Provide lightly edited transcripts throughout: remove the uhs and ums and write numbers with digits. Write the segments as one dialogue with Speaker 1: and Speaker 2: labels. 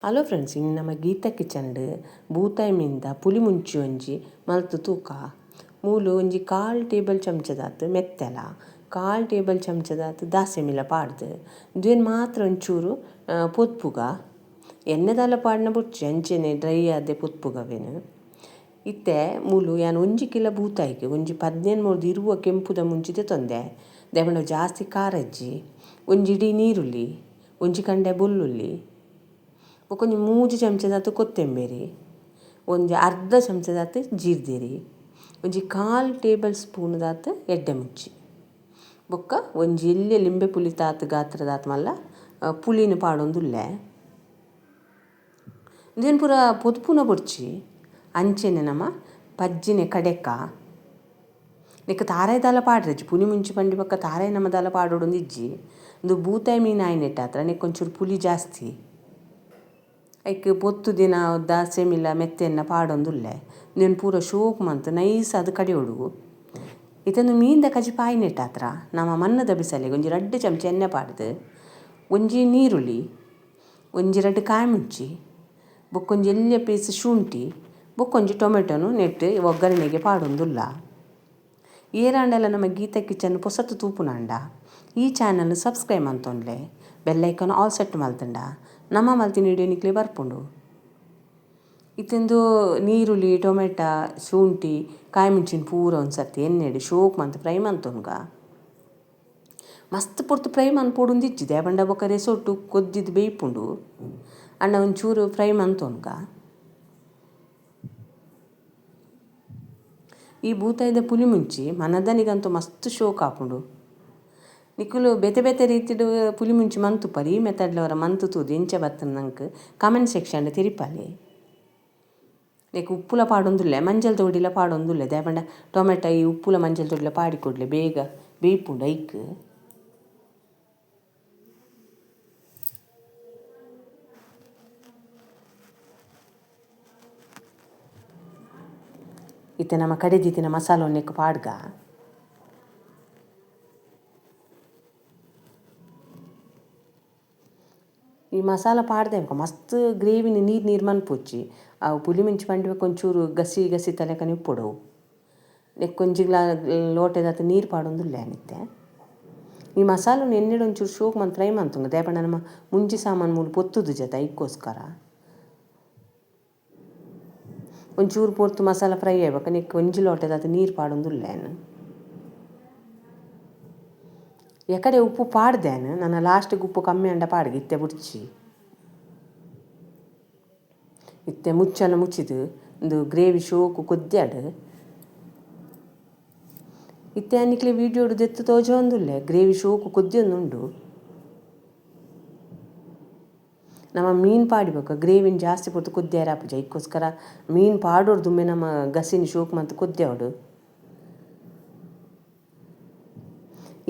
Speaker 1: Hello friends, ಇನಿ ನಮ್ಮ ಗೀತಾ ಕಿಚನ್ಡ್ ಬೂತಾಯಿ ಮೀನ್ದ ಪುಲಿ ಮುಂಚಿ ಒಂಜಿ ಮಲ್ತ್ ತೂಕ. ಮೂಲು ಒಂಜಿ ಕಾಲ್ ಟೇಬಲ್ ಚಮಚದಾತ್ ಮೆತ್ತೆಲ, ಕಾಲ್ ಟೇಬಲ್ ಚಮಚದಾತ್ ದಾಸೆಮಿಲ ಪಾಡ್ದು ಉಂದೆನ್ ಮಾತ್ರ ಒಂಚೂರು ಪೊತ್ಪುಗ. ಎಣ್ಣೆದಾಲ ಪಾಡ್ನ ಬೊರ್ಚಿ, ಅಂಚೆನೆ ಡ್ರೈ ಆದೆ ಪೊತ್ಪುಗವೇನು. ಇತ್ತೆ ಮೂಲು ಯಾನ್ ಒಂಜಿ ಕಿಲೋ ಬೂತಾಯಿಗೆ ಒಂಜಿ 15 ಮೂರ್ದು 20 ಕೆಂಪುದ ಮುಂಚಿ ದೆತೊಂದೆ. ದಾಯೆ ಜಾಸ್ತಿ ಖಾರಜ್ಜಿ. ಒಂಜಿ ಇಡೀ ನೀರುಳ್ಳಿ, ಒಂಜಿ ಕಂಡೆ ಬೊಲ್ಲುಳ್ಳಿ, ಬೊಕೊಂಜಿ 3 ಚಮಚದಾತ್ ಕೊತ್ತಂಬರಿ, ಒಂಜಿ ಅರ್ಧ ಚಮಚದಾತ್ ಜೀರ್ದೆರಿ, ಒಂಜಿ ಕಾಲ್ ಟೇಬಲ್ ಸ್ಪೂನ್ದಾತ್ ಎಡ್ಡೆ ಮುಂಚಿ, ಬೊಕ್ಕ ಒಂಜಿ ಎಲ್ಯ ಲಿಂಬೆ ಪುಳಿತಾತ್ ಗಾತ್ರದಾತ್ ಮಲ್ಲ ಪುಳಿನ ಪಾಡೊಂದುಲ್ಲೆ. ಉಂದೆನ್ ಪೂರ ಪೊದುಪುನ ಬೊರ್ಚಿ. ಅಂಚೆನೆ ನಮ ಪಜ್ಜಿನೆ ಕಡೆಕ ನೆಕ್ ತಾರಾಯಿ ದಾಲ ಪಾಡ್ರೆಜ್ಜಿ. ಪುಲಿ ಮುಂಚಿ ಪಂಡಿ ಬೊಕ್ಕ ತಾರಾಯಿ ನಮ ದಾಲ ಪಾಡೊಡೊಂದು ಇಜ್ಜಿ. ಉಂದು ಬೂತಾಯಿ ಮೀನು ಆಯಿನೆಟ್ಟಾತ್ರ ನೆಕ್ ಒಂಚೂರು ಪುಲಿ ಜಾಸ್ತಿ. ಐಕ್ ಪೊತ್ತು ದಿನ ದಾಸೆಮಿಲ ಮೆತ್ತೆನ್ನ ಪಾಡೊಂದುಲ್ಲೆ. ಉಂದೆನ್ ಪೂರ ಶೋಕ್ ಮಂತ್ ನೈಸ್ ಆದ್ ಕಡೆಯೊಡು. ಇತ್ತೊಂದು ಮೀನ್ದ ಕಜಿಪು ಆಯಿನೆಟ್ಟಾತ್ರ ನಮ ಮಣ್ಣದ ಬಿಸಲೆಗ್ ಒಂಜಿ 2 ಚಮಚ ಎಣ್ಣೆ ಪಾಡ್ದು, ಒಂಜಿ ನೀರುಳ್ಳಿ, ಒಂಜಿ 2 ಕಾಯಿ ಮುಂಚಿ, ಬೊಕ್ಕೊಂಜಿ ಎಲ್ಯ ಪೀಸ್ ಶುಂಠಿ, ಬೊಕ್ಕೊಂಜಿ ಟೊಮೆಟೊನು ನೆಟ್ಟು ಒಗ್ಗರಣೆಗೆ ಪಾಡೊಂದುಲ್ಲ. ಏರಾಂಡಲ ನಮ್ಮ ಗೀತಾ ಕಿಚನ್ ಪೊಸತ್ ತೂಪುನಾಂಡ ಈ ಚಾನಲ್ ಸಬ್ಸ್ಕ್ರೈಬ್ ಮಂತೊನ್ಲೆ, ಬೆಲ್ ಐಕಾನ್ ಆಲ್ ಸೆಟ್ ಮಲ್ತುಂಡ ನಮ್ಮ ಮಲ್ತಿನ ವಿಡಿಯೋ ನಿಕ್ಲೆ ಬರ್ಪುಂಡು. ಇತ್ತೊಂದು ನೀರುಳ್ಳಿ, ಟೊಮೆಟೊ, ಶುಂಠಿ, ಕಾಯಿ ಮುಂಚಿನ ಪೂರ ಒಂದು ಸರ್ತಿ ಎಣ್ಣೆಡ್ ಶೋಕ್ ಮಂತ್ ಫ್ರೈ ಮಂತೊನ್ಗ. ಮಸ್ತ್ ಪೊರ್ತು ಫ್ರೈ ಮನ್ಪೊಡುಂದು ಇಜ್ಜಿ, ದಾಯೆ ಪಂಡ ಬೊಕ್ಕ ರೆಸೊಟ್ಟು ಕೊದ್ದಿದ್ ಬೇಯ್ಪುಂಡು. ಆಂಡ ಒಂಚೂರು ಫ್ರೈ ಮಂತೊನ್ಗ. ಈ ಬೂತಾಯಿದ ಪುಲಿ ಮುಂಚಿ ಮನದನಿಗಂತೂ ಮಸ್ತ್ ಶೋಕ್ ಆಪುಂಡು. ನಿಕುಲು ಬೇತೆ ಬೇತೆ ರೀತಿಡ್ ಪುಲಿ ಮುಂಚಿ ಮಂತುಪರ್. ಈ ಮೆಥಡ್ಲವರ ಮಂತು ತೂದು ಎಂಚ ಬತ್ತನ ನಂಕ್ ಕಮೆಂಟ್ ಸೆಕ್ಷನ್ ತೆರಿಪಾಲೆ. ನೆಕ್ ಉಪ್ಪುಲ ಪಾಡೊಂದುಲ್ಲೆ, ಮಂಜಲ್ ತೋಡಿಲ ಪಾಡೊಂದುಲ್ಲೆ. ದಾಯೆ ಪಂಡ ಟೊಮೆಟೊ ಈ ಉಪ್ಪುಲ ಮಂಜಲ್ ತೋಡಿಲ ಪಾಡಿ ಕೊಡ್ಲೆ ಬೇಗ ಬೇಯ್ಪುಂಡು ಐಕ್. ಇತ್ತೆ ನಮ್ಮ ಕಡೆದಿತ್ತಿನ ಮಸಾಲೆ ನೆಕ್ ಪಾಡ್ಗ. ಈ ಮಸಾಲ ಪಾಡ್ದೆ ಮಸ್ತ್ ಗ್ರೇವಿನ ನೀರು ನೀರು ಮನ್ಪೊಚ್ಚಿ. ಅವು ಪುಲಿ ಮುಂಚಿ ಪಂಡಿ ಒಂಚೂರು ಗಸಿ ಗಸಿ ತಲೆಕನೆ ಉಪ್ಪೊಡು. ನೆಕ್ ಒಂಜಿ ಲೋಟೆದಾತ್ ನೀರು ಪಾಡೊಂದುಲ್ಲೆ ಇತ್ತೆ. ಈ ಮಸಾಲೆನ್ ಎಣ್ಣೆಡ್ ಒಂಚೂರು ಶೋಕ್ ಮಂತ್ ಫ್ರೈ ಮಂತುಂಗ. ದಾಯೆ ಪಂಡ ನಮ್ಮ ಮುಂಚಿ ಸಾಮಾನು ಮೂಲು ಪೊತ್ತುದು ಜತ ಐಕ್ಕೋಸ್ಕರ. ಒಂಚೂರು ಪೊರ್ತು ಮಸಾಲ ಫ್ರೈ ಆಯ್ಬೊಕ್ಕ ನೆಕ್ ಒಂಜಿ ಲೋಟೆದಾತ್ ನೀರು ಪಾಡೊಂದುಲ್ಲೆ. ಎಕಡೆ ಉಪ್ಪು ಪಾಡ್ದೇನು ನನ್ನ ಲಾಸ್ಟಿಗೆ ಉಪ್ಪು ಕಮ್ಮಿ ಅಂಡ ಪಾಡ್ಗೆ ಇತ್ತೆ ಬುಡ್ಚಿ. ಇತ್ತೆ ಮುಚ್ಚಲ ಮುಚ್ಚಿದು ಉಂದು ಗ್ರೇವಿ ಶೋಕು ಕೊದ್ಯಾಡು. ಇತ್ತೆ ನಿಕ್ಲೆ ವೀಡಿಯೋಡು ದೆತ್ತು ತೋಜೊಂದುಲ್ಲೆ ಗ್ರೇವಿ ಶೋಕು ಕೊದ್ಯೊಂದುಂಡು. ನಮ್ಮ ಮೀನು ಪಾಡಿಬೊಕ್ಕ ಗ್ರೇವಿನ ಜಾಸ್ತಿ ಪೊರ್ತು ಕೊದ್ಯಾರ ಆಪುಜಿ. ಐಕ್ಕೋಸ್ಕರ ಮೀನು ಪಾಡೋರ್ದುಮ್ಮೆ ನಮ್ಮ ಗಸಿನ ಶೋಕು ಮಂತ್ ಕೊದ್ಯಾವಡು.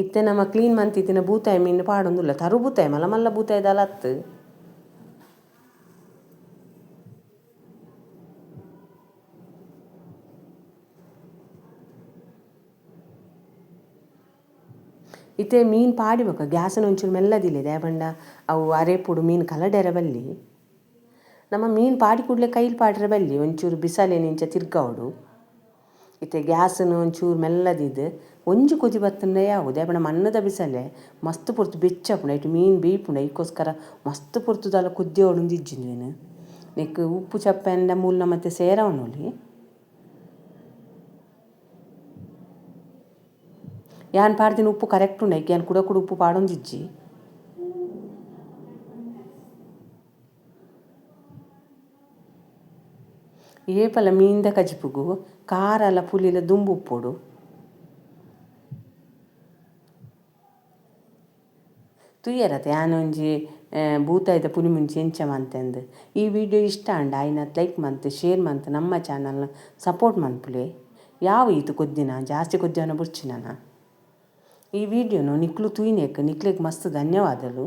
Speaker 1: ಇತ್ತೆ ನಮ್ಮ ಕ್ಲೀನ್ ಮಂತಿತ್ತಿನ ಬೂತಾಯಿ ಮೀನು ಪಾಡೊಂದುಲ್ಲ. ತರು ಬೂತಾಯಿ ಮಲ್ಲ ಮಲ್ಲ ಬೂತಾಯಿ ದಾಲ ಅತ್ತ್. ಇತ್ತೆ ಮೀನು ಪಾಡಿಬೊಕ್ಕ ಗ್ಯಾಸನ್ ಒಂಚೂರು ಮೆಲ್ಲದಿಲ್ಲೆ. ದಾಯೆ ಪಂಡ ಅವು ಅರೇಪುಡು ಮೀನು ಕಲಡೆರ ಬಲ್ಲಿ. ನಮ್ಮ ಮೀನು ಪಾಡಿ ಕೂಡಲೇ ಕೈಲಿ ಪಾಡ್ರೆ ಬಲ್ಲಿ ಒಂಚೂರು ಬಿಸಲೆನ್ ಇಂಚ ತಿರ್ಗಾವೊಡು. ಇತ್ತೆ ಗ್ಯಾಸನ್ ಒಂಚೂರು ಮೆಲ್ಲದಿದ್ದು ಒಂಜಿ ಕೊದಿ ಬತ್ತುಂಡ ಯಾವು. ದಾಯೆ ಪಂಡ ಮಣ್ಣದ ಬಿಸಲೆ ಮಸ್ತ್ ಪೊರ್ತು ಬೆಚ್ಚ ಆಪುಂಡು, ಐಟ್ ಮೀನು ಬೇಯ್ಪುಂಡು. ಐಕ್ಕೋಸ್ಕರ ಮಸ್ತ್ ಪೊರ್ತು ದಾಲ ಕೊದ್ದಿಯವೊಡುಂದು ಇಜ್ಜಿ ಉಂದೆನ್. ನೆಕ್ ಉಪ್ಪು ಚಪ್ಪೆಂಡ ಮೂಲ ಮತ್ತೆ ಸೇರಾವೊನೊಲಿ. ಯಾನ್ ಪಾಡ್ದಿನ ಉಪ್ಪು ಕರೆಕ್ಟ್ ಉಂಡು, ಐಕ್ ಯಾನ್ ಕುಡ ಕುಡ ಉಪ್ಪು ಪಾಡೊಂದಿಜ್ಜಿ. ಏಪಲ ಮೀನ್ದ ಕಜಿಪುಗು ಖಾರಲ ಪುಲಿಲ ದುಂಬು ಉಪ್ಪೊಡು. ತೂಯರತೆ ಯಾನ್ ಒಂಜಿ ಬೂತಾಯಿದ ಪುಲಿ ಮುಂಚಿ ಎಂಚ ಮಂತೆಂದು. ಈ ವಿಡಿಯೋ ಇಷ್ಟ ಆಂಡ ಆಯಿನಾತ್ ಲೈಕ್ ಮಂತ್, ಶೇರ್ ಮಂತ್ ನಮ್ಮ ಚಾನಲ್ನ ಸಪೋರ್ಟ್ ಮನ್ಪುಲೆ. ಯಾವ ಈತ್ ಕೊದ್ದಿನ ಜಾಸ್ತಿ ಕೊದ್ದಿನ ಬುಡ್ಚಿ ನನ. ಈ ವಿಡಿಯೋನು ನಿಕ್ಲು ತೂಯಿನೆಕ್ ನಿಕ್ಲೆಗ್ ಮಸ್ತ್ ಧನ್ಯವಾದಲು.